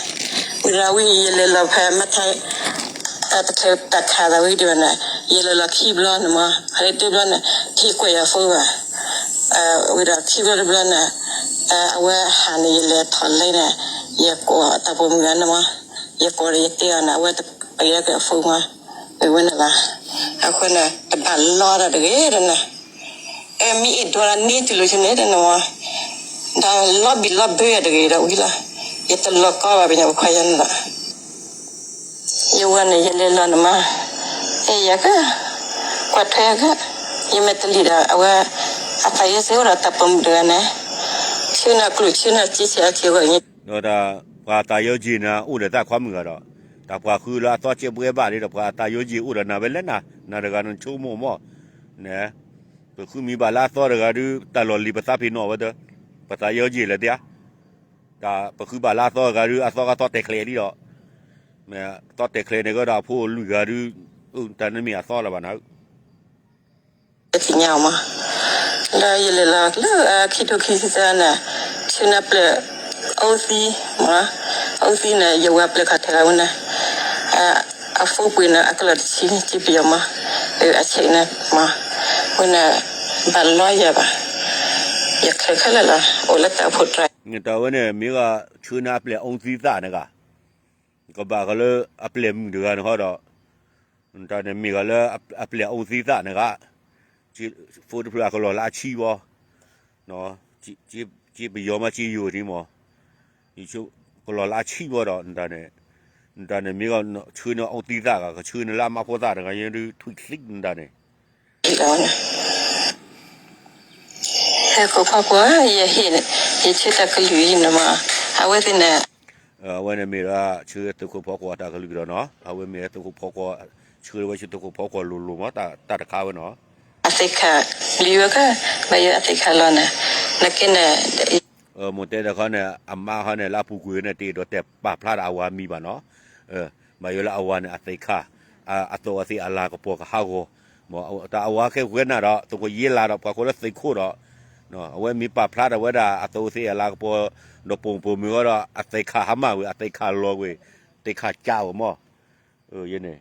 လီၤ, ဝံၤဒီးဝံၤယလဲၤလီၤဖဲမ့ၢ်ထါ တၢ်တချုးတၢ်ခးသးဝံၤဒံးဘၣ်န့ၣ် ယလဲၤလီၤခံဘျီန့ၣ်မး ဖဲတဘျီန့ၣ် ဟံးကွဲးယၤဖိဘၣ်, ဝံၤဒီးခံဘျီတဘျီန့ၣ် အဝဲဟးန့ၣ် ယလဲၤထီၣ်လဲန့ၣ် ယကိးတၢ်ပိာ်မုၣ်ဂၤန့ၣ်မး, ယကိးဒီးယတဲအီၤန့ၣ် အဝဲတပာ်ယၤက့ၤအဖိမး, ဝဲန့ၣ်လီၤ. အဃိန့ၣ် တဘၣ်လီတၢ်တဂ့ၤဒီးန့ၣ်, အဲ မ့ၢ်အဲၣ်ဒိးလၢန့ၢ်တုၤလိာ်ဆူန့ၣ်တန့ၣ်မး, ဒီးလီၤဘံၣ်လီၤဘၢယၤတဂ့ၤဒီးဝံၤလီၤ. ယတလီၤကီဘၣ်ပညိၣ်ပခွါယၤန့ၣ်လီၤ. ယဝဲန့ၣ် ယလဲၤလီၤန့ၣ်မး, အဲၣ်ယၤက, ကွၢ်ထွဲက, ယမဲာ်တလံၤဒီး အဝဲ အသးယဲစ့အိၣ်ဒီးတၢ်ပိာ်မုၣ်တဂၤန့ၣ်, ဆ့ၣ်နီၤကျိၣ်ဆ့ၣ်နီၤစ့ဆ့အစ့ဝဲန့ၣ် ဒီးတၢ်ပှၤသးယီက့ၤန့ၣ် အိၣ်ဒီးတၢ်ခွါမုၣ်ဂၤဒီး, တၢ်ပှၤဃုလၢအသီကဲးဘှဲဘၣ်လံဒီး ပှၤသးယီက့ၤအိၣ်ဒီးနၤဝဲလဲၣ်နၤ, နၤတဂၤနဆိကမိၣ်မး, န့ၣ်, ပဃုမံၤဘၣ်လၢအသီတဂၤဒုး တၢ်လီၢ်လံၤပသးဖံးနီၣ်ဝဲဒီး, ပသးယီက့ၤလဲၣ်သ့ဧါ, တၢ်ပဃုဘၣ်လၢအသီတဂၤဒုး အသီကသီတဲာ်ချဲးလံဒီး, သီတဲာ်ချဲးန့ၣ်ကဒီးအဖိအလုၢ်ဂၤဒုး, တၢ်နမ့ၢ်အသီလၢၤဘၣ်နၤ သ့ၣ်ညါအီၤမး, လၢယလဲၤလီၤလၢခံထိခံဆံသၢန့ၣ်, ဆူနၢ်ပျဲၢ်အိၣ်သံ, မး, အိၣ်သံန့ၣ် ယဝၤပျဲၢ်ခီၣ်ထံးလီၤဝဲန့ၣ်, အဖိပှ့ၤန့ၣ် အကလီၢ်တဆံ စ့ပယီၤမး, အဆဲးန့ၣ်မး, ဝဲန့ၣ် ဘၣ်လီယၤဘၣ်, ယချဲးခဲလၢာ်လီၤ အိၣ်လၢတၢ်အိၣ်ဖှိၣ်တြီၤ, တၢ်ဝဲန့ၣ် မ့ၢ်ဂ့ၤ ဆူနၢ်ပျဲၢ်အိၣ်သံသၣ်န့ၣ်ဂ့ၤ ကဘၣ်ဃီလၢအပျဲၢ်မုၣ်တဂၤန့ၣ်ဃီဒီး, တၢ်န့ၣ်မ့ၢ်ဂ့ၤလၢအပျဲၢ်အိၣ်သံသၣ်န့ၣ်ဂ့ၤ, ဖိတဖျၢၣ်အကလီၢ်လၢအဆံဘီ, စ့ပယီၤမးစ့ယိၤဒ်မး, ကလီၢ်လၢအဆံဘီဒီး, တၢ်န့ၣ်မ့ၢ်ဂ့ၤ ဆူနၢ်အိၣ်သံသၣ်ဂ့ၤ ကဆူနၢ်လၢအမါဖိသၣ်တဂၤ ယဒုးထွံၣ်ချံနတၢ်န့ၣ် ဟဲခိၣ်ဖီခိၣ် ယဟ့ၣ် ယဆၢတၢ်ကလုၢ်အံၤန့ၣ်မး, အဝဲသ့ၣ်န့ၣ်, အဝဲန့ၣ်မ့ၢ်ဒၣ်ဆၢသုးခိၣ်ဖီကွီၤတၢ်ကလုၢ်ဒီးနီၤ, အဝဲမ့ၢ်သုးခိၣ်ဖီကွီၤ, ဆၢဝဲဆူသုးခိၣ်ဖီကွီၤလိၤလိၤမး တၢ်တခါဝဲနီၤ, အသ့ၣ်ခါ, လံဝဲက, ဘၣ်ယိၣ်အသ့ၣ်ခါလီၤန့ၣ်, နက့န့ၣ် မိၢ်တဲတခီန့ၣ် အမါခီန့ၣ် လၢအပူၤကွံာ်န့ၣ် တအဲၣ်ဒိးတဲပာ်ဖျါဒီးအဝၤမံၤဘၣ်နီၤ, ဘၣ်ယိၣ်လၢအဝၤန့ၣ်အသ့ၣ်ခါ, အသိးအသ့ၣ်အလၤကပီၤကဟးဂီၤ, တၢ်အဝၤခဲဝဲနၤဒီး သုးခိၣ်ယ့လးဒီး ပှၤကိးလၢသုးခိၣ်ဒီး, အဝဲမ့ၢ်ပာ်ဖျါထီၣ်ဝဲဒၣ်အသိးအသ့ၣ်အလၤကပီၤ, ဒီးပိာ်ပိာ်မုၣ်ဃီဒီး အသ့ၣ်ခါဟါမၢ်ဝဲ အသ့ၣ်ခါလီၤဝဲ, သ့ၣ်ခါကၠးဝဲမး, ယန့ၣ်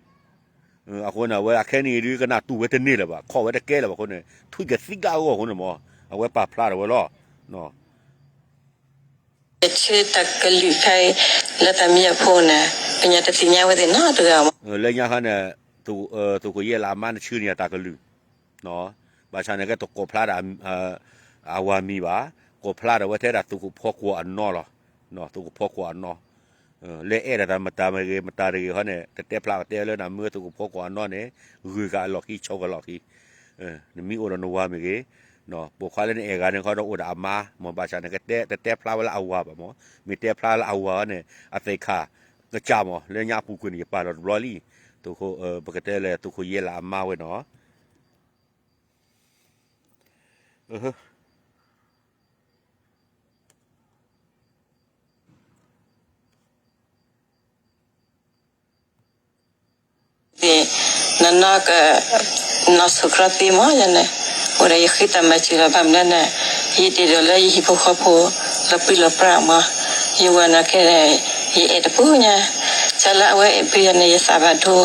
အဃိန့ၣ် အဝဲအခဲနံၣ်အံၤဒုး ကနၣ်တူၢ်ဝဲတန့ၢ်လၢၤဘၣ်, ခိးဝဲတကဲလၢၤဘၣ်အဃိန့ၣ် ထွံၣ်ကသံကၣ်အဂီၢ်အဃိန့ၣ်မး, အဝဲပာ်ဖျါထီၣ်ဝဲလီၤ. ဆၢတၢ်ကလုၢ်ခဲအံၤ လၢတၢ်မံအဖိန့ၣ် ပညါတသ့ၣ်ညါဝဲသ့ၣ်နီတဂၤမး. လၢညါခါန့ၣ် သုးခိၣ်ယ့လးအမါန့ၣ်ဆၢန့ၢ်ယၤတၢ်ကလုၢ် ဘၣ်ဆၣ်န့ၣ်ကဲတကိးဖျါဒီး အဝၤမံၤဘၣ်, ကိးဖျါထီၣ်ဝဲထဲဒၣ်သုးခိၣ်ဖီကွီၤအနီၢ်လီၤ. သုးခိၣ်ဖီကွီၤအနီၢ်, လၢအဲၣ်ဒိးတၢ်မတၤမ့ၢ်ဂ့ၤ မတၤတဂ့ၤဃီန့ၣ် တတဲဖျါကတဲလၢနမ့ၢ်သုးခိၣ်ဖီကွီၤအနီၢ်န့ၣ် ဂုၤက့ၤအလီၢ်ခံ ဆိက့ၤအလီၢ်ခံ, နမ့ၢ်အိၣ်ဒီးနဝၤမ့ၢ်ဂ့ၤ, ပိာ်ခွါလၢနအဲၣ်ဂၤန့ၣ်ခီဒီးအိၣ်ဒီးအမါ, မ့ၢ်ဘၣ်ဆၣ်န့ၣ်ကတဲ တတဲဖျါဝဲလၢအဝၤဘၣ်မး, မ့ၢ်တဲဖျါလၢအဝၤန့ၣ် အသ့ၣ်ခါကစၢ်မး, လၢညါအပူၤကွံာ်န့ၣ် ယပာ်လီၤတဘျီလံ, သုးခိၣ် ပကတဲလဲၣ် သုးခိၣ်ယ့လးအမါဝဲနီၤ သ့ၣ်, နနီၢ်က, နီၢ်ဆိၣ်ကြီသ့မးယၤန့ၣ်, အိၣ်ဒီးယဃ့တၢ်မၤစၢၤလီၤဘၣ်မနုၤလဲၣ်န့ၣ်, ယတအဲၣ်ဒိးလၢယဟံၣ်ဖိဃီဖိ လီၤပြံလီၤပြါမး, ယဝၤန့ၣ်ကဲ, ယအဲၣ်တပူၤညါ, ကလၢအဝဲအဲၣ်ဘၢယၤန့ၣ် ယသးဘၣ်ဒိ,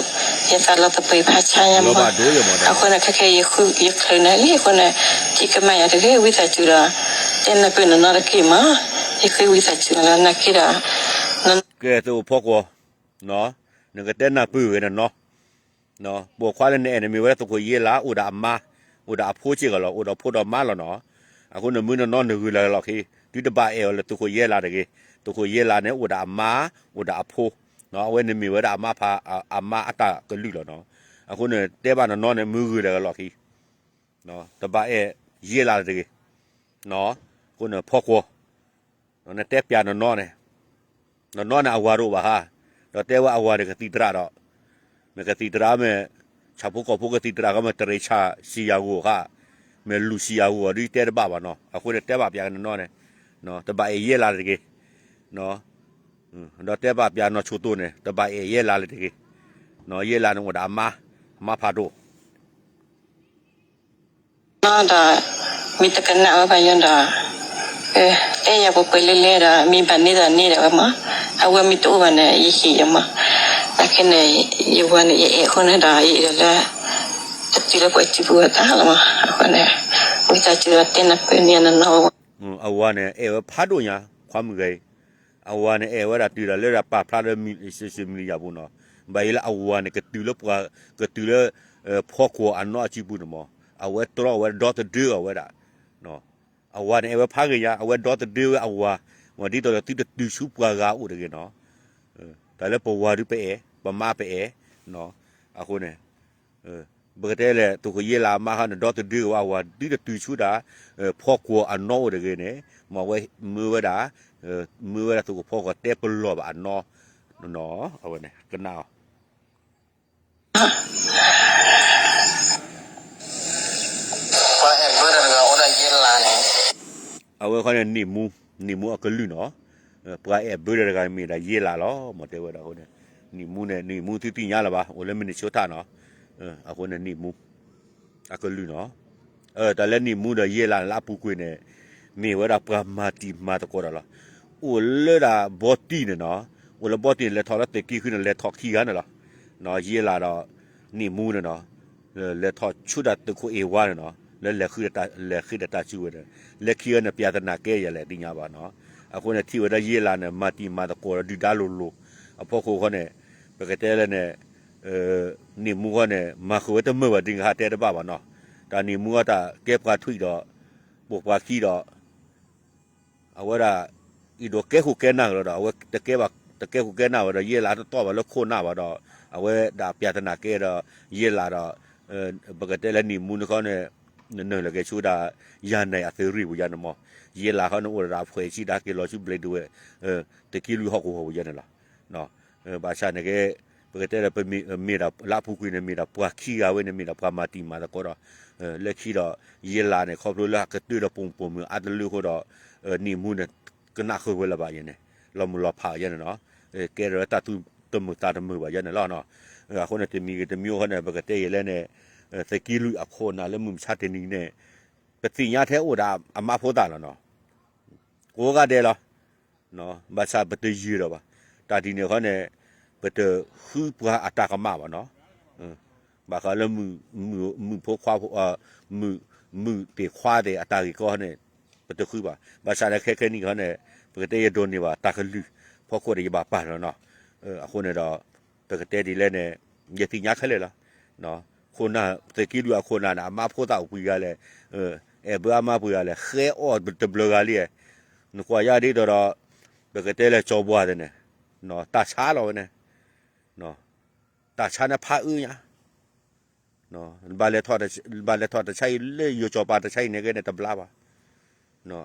ယသးလီၤသပှၢ်ဖးဆါညါမး, အဃိန့ၣ် ခဲခဲယချုးန့ၢ်လံအဃိန့ၣ်, ထံၣ်ကမၣ်ယၤတဂ့ၤ ဝံသးစူၤဒီး, တဲနၢ်ပၢၢ်နနီၢ်တက့ၢ်မး, ယဃ့ဝံသးစူၤလီၤနာ်က့ဒီး, ကဲသုးခိၣ်ဖီကွီၤ နကတဲနၢ်ပၢၢ်ဂ့ၤနနီၢ်, ပိာ်ခွါလၢနအဲၣ်န့ၣ်မ့ၢ်ဝဲဒၣ်သုးခိၣ်ယ့လး အိၣ်ဒီးအမါ, အိၣ်ဒီးအဖိစ့ၢ်ကီးလီၤ, အိၣ်ဒီးဖိဒီးမါလီၤနီၤ, အဃိန့ၣ်မ့ၢ်နနီၢ်နဂုၤလၢ်လီၢ်ခံ, တုၤတဘၣ်အဲၣ်အီၤလၢသုးခိၣ်ယ့လးတဂ့ၤ, သုးခိၣ်ယ့လးန့ၣ် အိၣ်ဒီးအမါ, အိၣ်ဒီးအဖိ, အဝဲန့ၣ်မ့ၢ်ဝဲဒၣ်အမါဖး, အမါအတၢ်ကလုၢ်လီၤနီၤ, အဃိန့ၣ်တဲဘၣ်နနီၢ်န့ၣ် မ့ၢ်ဂုၤလၢ်လီၢ်ခံ တဘၣ်အဲၣ်ယ့လးတဂ့ၤ, အဃိန့ၣ်ဖီကွီၤ, နတဲပျးနနီၢ်န့ၣ်, နနီၢ်န့ၣ်အဝၤတအိၣ်ဘၣ်ဧါ, ဒီးတဲဝဲအဝၤန့ၣ်ကသံၣ်သရၣ်ဒီး, မ့ၢ်ကသံၣ်သရၣ်မ့ၢ်, ဆၣ်ဖိကီၢ်ဖိကသံၣ်သရၣ်ကီမ့ၢ်တရံးဆၣ်စံယၤဂိၢ်ဧါ, မ့ၢ်လူၣ်စံယၤဂိၢ်အီၤဒ်တဲတဘၣ်ဘၣ်နီၤ, အဃိန့ၣ်တဲဘၣ်ပျးနနီၢ်န့ၣ်, တဘၣ်အဲၣ်ယ့လးတဂ့ၤ, ဒီးတဲဘၣ်ပျးနီၢ်ဆိၣ်တိၢ်န့ၣ် တဘၣ်အဲၣ်ယ့လးလၢတဂ့ၤ, ယ့လးန့ၣ်အိၣ်ဒီးအမါ, အမါဖးဒိၣ် ဒီး, မ့ၢ်တကနၣ်ဝဲဘၣ်ယွၤဒီး, အဲၣ်ယၤပှဲၤပှဲၤလဲၣ်လဲၣ်ဒီး မ့ၢ်ဘၣ်န့ၢ်ဒီးန့ၢ်ဒၣ်ဝဲမး, အဝဲမ့ၢ်တအိၣ်ဘၣ်န့ၣ် ယဟ့ၣ်ယမး, နာ်က့န့ၣ်, ယဝၤန့ၣ် ယအဲၣ်အဃိန့ၣ်ဒီး ယအဲၣ်ဒိးလၢ, အတုၤလၢပှၤစုပူၤအသးလီၤမး, အဃိန့ၣ်, ဝံသးစူၤဒီးတဲနၢ်ပၢၢ်န့ၢ်နနီၢ်ဝဲ, အဝၤန့ၣ် အဲၣ်ဝဲဖးဒိၣ်ညါ, ခွါမုၣ်ဂၤအံၤ, အဝၤန့ၣ် အဲၣ်ဝဲဒၣ်တုၤဒၣ်လၢဒၣ်ပာ်ဖျါလၢ social media ပူၤနီၤ, ဘၣ်ယဲလၢအဝၤန့ၣ် ကတုၤလၢပှၤ, ကတုၤလၢ ဖီကွီၤအနီၢ်အစုပူၤန့ၣ်မး, အဝဲတြီအဝဲဒီသဒၢအဝဲဒၣ်, အဝၤန့ၣ် အဲၣ်ဝဲဖးဂ့ၤညါ, အဝဲဒီသဒၢဝဲအဝၤ, ဒ်သိးဒီးသုတတုၤဆူပှၤဂၤအိၣ်တဂ့ၤနီၤ. တၢ်လၢပဝၤဒုးပအဲၣ်, ပမါပအဲၣ်, အဃိန့ၣ် ပကတဲလဲၣ် သုးခိၣ်ယ့လးအမါခီန့ၣ် ဒီသဒၢဝဲအဝၤ ဒုးတတုၤဆူတၢ် ဖီကွီၤအနီၢ်အိၣ်တဂ့ၤန့ၣ်, မ်အဝဲမၢဝဲဒၣ်, မၢဝဲဒၣ်သုးခိၣ်ဖီကွီၤတဲပလီၢ်ဘၣ်အနီၢ်, အဝဲန့ၣ် ကနၣ်အီၤ ပှၤအဲၣ်ဘၢတဂၤအိၣ်ဒၣ်ယ့လးန့ၣ်, အဝဲခီန့ၣ် နံၣ်မူ, နံၣ်မူအကလုၢ်နီၤ, ပှၤအဲၣ်ဘၢတဂၤမ့ၢ်ဒၣ်ယ့လးလီၤ မ့ၢ်တဲဝဲဒၣ်အဃိန့ၣ်, နံၣ်မူန့ၣ် နံၣ်မူသုသ့ၣ်ညါလၢၤဘၣ် အိၣ်လၢ Minnesota နီၤ, အဃိန့ၣ် နံၣ်မူ အကလုၢ်နီၤ, တၢ်လၢနံၣ်မူဒီးယ့လးန့ၣ် လၢအပူၤကွံာ်န့ၣ်, မ့ၢ်ဝဲဒၣ်ပှၤမၤတံၤမၤသကိးတၢ်လီၤ, အိၣ်လၢဒၣ်ဘီတံၢ်န့ၣ်နီၤ, အိၣ်လၢဘီတံၢ်န့ၣ် လဲၤထီၣ်လၢသုးက့ဃုန့ၣ် လဲၤထီၣ်ခံဂၤန့ၣ်လီၤ, ယ့လးဒီး နံၣ်မူန့ၣ်နီၤ, လဲၤထီၣ်ဆူဒၣ်သုးခိၣ်အ့ၣ်ဝါန့ၣ်နီၤ, လၢလဲၤဃ့ဒီးတၢ်စုဝဲန့ၣ်, လၢခံဂၤန့ၣ် ပျၢ်သနာ်ကဲယၤလဲၣ် သ့ၣ်ညါဘၣ်နီၤ, အဃိန့ၣ် ထံၣ်ဝဲဒၣ်ယ့လးန့ၣ် မၤတံၤမၤသကိးဒီးဒုၣ်ဒါလိၤလိၤ, အဖီခိၣ်ဃီန့ၣ်, ပကတဲလၢန့ၣ် နံၣ်မူဃီန့ၣ် မၤဃုာ်ဝဲတမုာ်ဘၣ် ဒ်ကဟးတဲတဘၣ်ဘၣ်နီၤ, တၢ်နံၣ်မူအတၢ်ကဲပှၤထွံၣ်ဒီး, ပိာ်ပှၤခံဒီး, အဝဲဒၣ်, အံၤဒိးကဲခိၣ်ကဲနၢ်ကလီၤဒီး အဝဲတကဲဘၣ်, တကဲခိၣ်ကဲနၢ်ဝဲဒီး ယ့လးတတီၢ်ဘၣ်လၢခိၣ်နၢ်ဘၣ်ဒီး, အဝဲဒၣ်ပျၢ်သနာ်ကဲဒီး, ယ့လးဒီး, ပကတဲလၢနံၣ်မူန့ၣ်ခီန့ၣ်, နနုာ်လီၤက့ၤဆူဒၣ်, ယၤနဲၣ်အသုးရ့ၣ်ပူၤယၤန့ၣ်မး, ယ့လးခီန့ၣ် အိၣ်ဒၣ်ဒီးအဖှဲးဆံးဒၣ်က့ၤလီၤဆူဘျဲးဒဝဲၢ်, သုးက့လွံၢ်ဟီၣ်ကဝီၤပူၤယၤန့ၣ်လီၤ. ဘၣ်ဆၣ်န့ၣ်က့, ပကတဲဒီး မ့ၢ်ဒၣ်လၢအပူၤကွံာ်န့ၣ် မ့ၢ်ဒၣ်ပှၤခံဂၤဝဲန့ၣ် မ့ၢ်ဒၣ်ပှၤမၤတံၤမၤသကိးဒီး, လၢခံဒီး, ယ့လးန့ၣ် ခီဖျိလၢအကတၢၢ်ဒီးပိာ်မုၣ်ပိာ်မုၣ်အါတလၢအဃိဒီး, နံၣ်မူန့ၣ်, ကနၣ်ဃုာ်ဝဲလၢၤဘၣ်ယဲန့ၣ်, လီၤမုၢ်လီၤဖးယဲန့ၣ်နီၤ, ကဲထီၣ်လၢတၢ်သူၣ်တမုာ်သးတမုာ်ဘၣ်ယဲန့ၣ်လီၤ. အဃိန့ၣ် တမံၤဂ့ၤတမံၤဂ့ၤဃီန့ၣ် ပကတဲယဲလဲၣ်န့ၣ်, သုးက့လွံၢ်အခိၣ်အနၢ်လၢမုၢ်မဆါတနံၤန့ၣ်, ပသ့ၣ်ညါထဲအိၣ်ဒၣ်အမါဖိသၣ်လီၤနီၤ, ကိးဂၤဒဲးလီၤ. ဘၣ်ဆၣ်ပတယၢၤဒီးဘၣ်, တၢ်ဒ်န့ၣ်အဃိန့ၣ်, ပတဃုပှၤအတၢ်ကမၣ်ဘၣ်နီၤ, ဘၣ်ဃးလၢ, မုၣ်ဖိခွါဖိ, မုၣ်သ့ၣ်ခွါသ့ၣ်အတၢ်ဂ့ၢ်ကီန့ၣ်, ပတဃုဘၣ်. ဘၣ်ဆၣ်လၢခဲခဲနံၣ်အဃိန့ၣ်, ပကတဲယဒိးန့ၢ်ဘၣ်တၢ်ကလုၢ်, ဖီခိၣ်ဒီးယဘၣ်ပာ်လီၤနီၤ, အဃိန့ၣ်ဒီး, ပကတဲဒ်လဲၣ်န့ၣ်, ယသ့ၣ်ညါခဲလၢာ်လီၤ. ခိၣ်နၢ်, သုးက့လွံၢ်အခိၣ်နၢ်န့ၣ် အမါဖိသၣ်အိၣ်ပှဲၤဂၤလဲၣ်, အဲၣ်ဘၢအမါပှဲၤဂၤလဲၣ်, ဃဲအီၣ်တဘျီဂၤလံ, နကွၢ်ယါဒ်သိးဒီး, ပကတဲလၢကၠီၤဘှါသ့ၣ်န့ၣ်, တၢ်ဆါလီၤဝဲန့ၣ်, တၢ်ဆါန့ၣ်ဖးအၢညါ, ဘၣ်လဲၤထီၣ်တၢ်ဆါအံၤလၢယိၤကၠီၤပၤတၢ်ဆါအံၤန့ၣ်ကဲန့ၣ်တဘျါဘၣ်.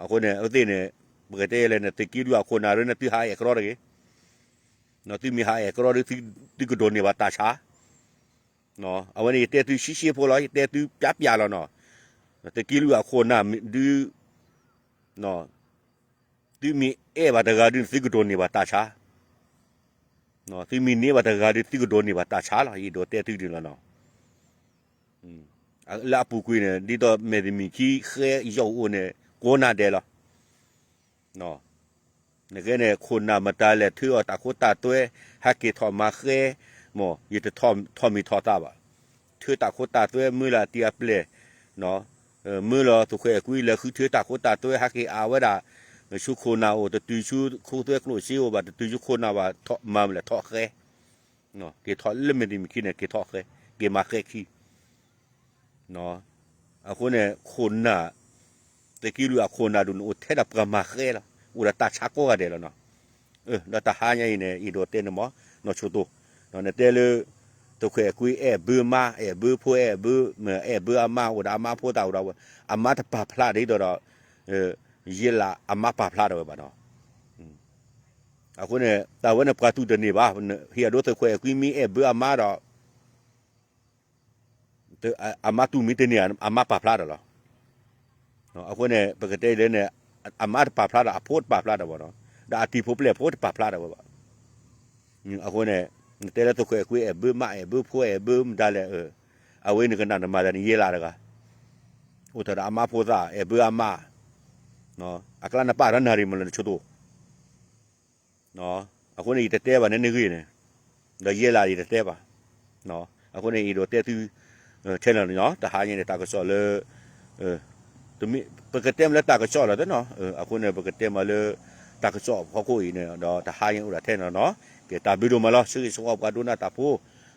အဃိန့ၣ် အဝဲသ့ၣ်န့ၣ်, ပကတဲလဲၣ်န့ၣ် သုးက့လွံၢ်အခိၣ်နၢ်ရၢန့ၣ် သုဟးအဲၣ်ကရီတဂ့ၤ, သုမ့ၢ်ဟးအဲၣ်ကရီဒီး, သုကဒိးန့ၢ်ဘၣ်တၢ်ဆါ, အဝဲန့ၣ်ယတဲသုဆှံဆှံဖိလီၤ, ယတဲသုပျးပျးလီၤနီၤ, သုးက့လွံၢ်အခိၣ်နၢ်ဒုး, သုမ့ၢ်အဲၣ်ဘၣ်တဂၤဒုး သုကဒိးန့ၢ်ဘၣ်တၢ်ဆါ, သုမ့ၢ်န့ၢ်ဘၣ်တဂၤဒုး သုကဒိးန့ၢ်ဘၣ်တၢ်ဆါလီၤ, ယအဲၣ်ဒိးတဲသုဒ်န့ၣ်လီၤနီၤ. လၢအပူၤကွံာ်န့ၣ် ဒ်သိးမဲာ်တမံၤခံဃဲယီၣ်အိၣ်န့ၣ် ကိးနၤဒဲးလီၤ. နကဲန့ၣ် ခိၣ်နၢ်မတၤလဲၣ် ထုးအီၣ်တၢ်ခိတၢ်သွဲ, ဟဲက့ၤထီၣ်မၤဃဲ, မ်ယတထီၣ်မံၤထီၣ်သးဘၣ်. ထုးတၢ်ခိတၢ်သွဲ မၢလီၤအတံၤအပျဲၢ်, မၢလီၤသုးခွဲးကွံ လဲၤဃုထုးတၢ်ခိတၢ်သွဲ ဟဲက့ၤအါဝဲဒၣ်, ဆူခိၣ်နၢ်အိၣ် တတုၤဆူခိသွဲကျိၣ်စ့အိၣ်ဘၣ် တတုၤဆူခိၣ်နၢ်ဘၣ် မၤမလဲၣ်ထီၣ်ဃဲ, က့ၤထီၣ်လၢမဲာ်တမံၤခံန့ၣ် က့ၤထီၣ်ဃဲ, က့ၤမၤဃဲခံ အဃိန့ၣ် ခိၣ်နၢ်, သုးက့လွံၢ်အခိၣ်နၢ်ဒုးန့ၣ် အိၣ်ထဲဒၣ်ပှၤမၤဃဲလီၤ, အိၣ်ဒီးတၢ်ဆါကိးဂၤဒဲးလီၤနီၤ. ဒီးတဟါညါအံၤန့ၣ် ယအဲၣ်ဒိးတဲန့ၣ်မး, နီၢ်ဆိတိ, နတဲလၢ သုးခွဲးကွံ အဲၣ်ဘၢမါ အဲၣ်ဘၢဖိ အဲၣ်ဘၢ, အဲၣ်ဘၢအမါ အိၣ်ဒီးအမါဖိသၣ်အိၣ်ဒီး, အမါတပာ်ဖျါဒ်သိးဒီး ယ့လးအမါပာ်ဖျါထီၣ်ဝဲဘၣ်နီၤ. အဃိန့ၣ် တၢ်ဝဲန့ၣ်ပှၤတူၢ်တန့ၢ်ဘၣ်, ဟ့ၣ်အဒိသုးခွဲးကွံမ့ၢ်အဲၣ်ဘၢအမါဒီး အမါတူၢ်မ့ၢ်တန့ၢ် အမါပာ်ဖျါဒီးလီၤ. အဃိန့ၣ် ပကတဲလဲၣ်န့ၣ် အမါတပာ်ဖျါဒီး အဖိတပာ်ဖျါဒီးဘၣ်နီၤ, ဒီးအတံၤဖိပျဲၢ်ဖိတပာ်ဖျါဒီးဝဲဘၣ်. အဃိန့ၣ် နတဲလၢသုးခွဲးကွံအဲၣ်ဘၢမါ အဲၣ်ဘၢဖိ အဲၣ်ဘၢမတၤလဲၣ်, အဝဲနကနၣ်နမၤတၢ်န့ၣ် ယ့လးတဂၤ, အိၣ်ထီၣ်ဒီးအမါဖိသၣ် အဲၣ်ဘၢအမါ, အကျါနပာ်ဒီးနၢ်ရံၣ်မးလၢ နဆိတိ အဃိန့ၣ် ယတတဲဘၣ်န့ၣ်နဂ့ၢ်န့ၣ်, ဒီးယဲလးယတတဲဘၣ်. အဃိန့ၣ် ယအဲၣ်ဒိးတဲသု ထဲန့ၣ်လီၤ, တဟါညါန့ၣ် တၢ်ကစီၣ်လၢ ပကတဲမးလၢတၢ်ကစီၣ်လီၤနီၤ, အဃိန့ၣ် ပကတဲမးလၢ တၢ်ကစီၣ်ဖီခိၣ်အံၤန့ၣ် ဒီးတဟါညါအိၣ်ဒၣ်ထဲန့ၣ်လီၤနီၤ. ကဲ တၢ်ဘျုးဒိၣ်မးလီၤ. ဆၢဂ့ၤဆၢဝါပှၤဒိကနၣ်တၢ်ဖိ,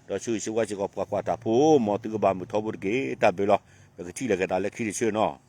ဒီးဆၢဂ့ၤဆၢဝါစ့ၢ်ကီးပှၤကွၢ်တၢ်ဖိ, မ်သုကဘၣ်မုာ်ထီဘိတက့ၢ်. တၢ်ဘျုးလီၤ. ပကထံၣ်လိာ်က့ၤတၢ်လၢခံတဆၢနီၤ.